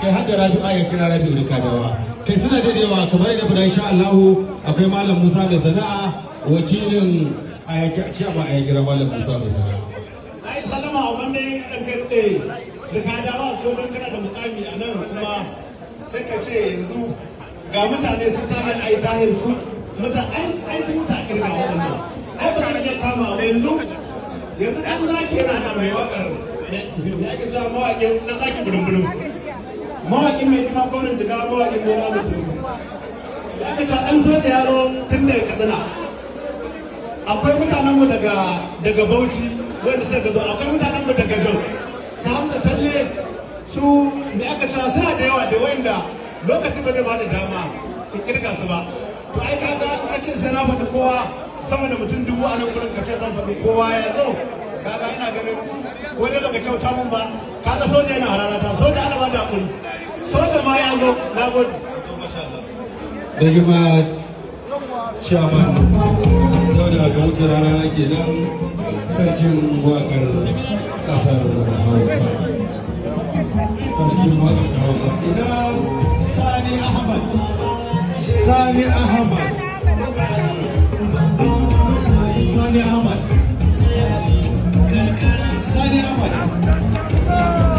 Kai, har da Rabi'u ya kira Rabi'u da Kadawa. Kai, suna da yawa kamar yadda fada. Insha Allah akwai Malam Musa mai sana'a, wakilin ayaki ciyama, a kira Malam Musa mai sana'a. Na yi sallama a wannan ɗan karɗe da Kadawa, ko don kana da mukami a nan kuma sai ka ce yanzu ga mutane sun Tahir, ai Tahir su mutane ai sun wuce a kirga waɗannan. Ai ba zan iya kama ba yanzu. Yanzu ɗan zaki yana nan, mai waƙar me ake cewa, mawaƙin ɗan zaki burin burin, mawaƙin mai girma gwamnan Jigawa, mawaƙin gona mutum da aka cewa ɗan soja yaro tun daga Katsina. Akwai mutanenmu daga Bauchi wanda suka zo, akwai mutanenmu daga Jos, su Hamza Talle, su me aka cewa, suna da yawa da wanda lokaci ba zai ba da dama in kirga su ba. To ai kaga in ka ce sai na faɗi kowa, sama da mutum 1000 a nan gurin, ka ce zan faɗi kowa ya zo, kaga ina ganin ko dai baka kyauta mun ba. Kaga soja yana hararata, soja ana ba da hakuri, soja ma ya zo. Na gode. Da girma chairman Dauda Kahutu Rarara kenan, sarkin waƙar ƙasar Hausa, sarkin waƙar Hausa. Ina Sani Ahmad, Sani Ahmad, Sani Ahmad, Sani Ahmad.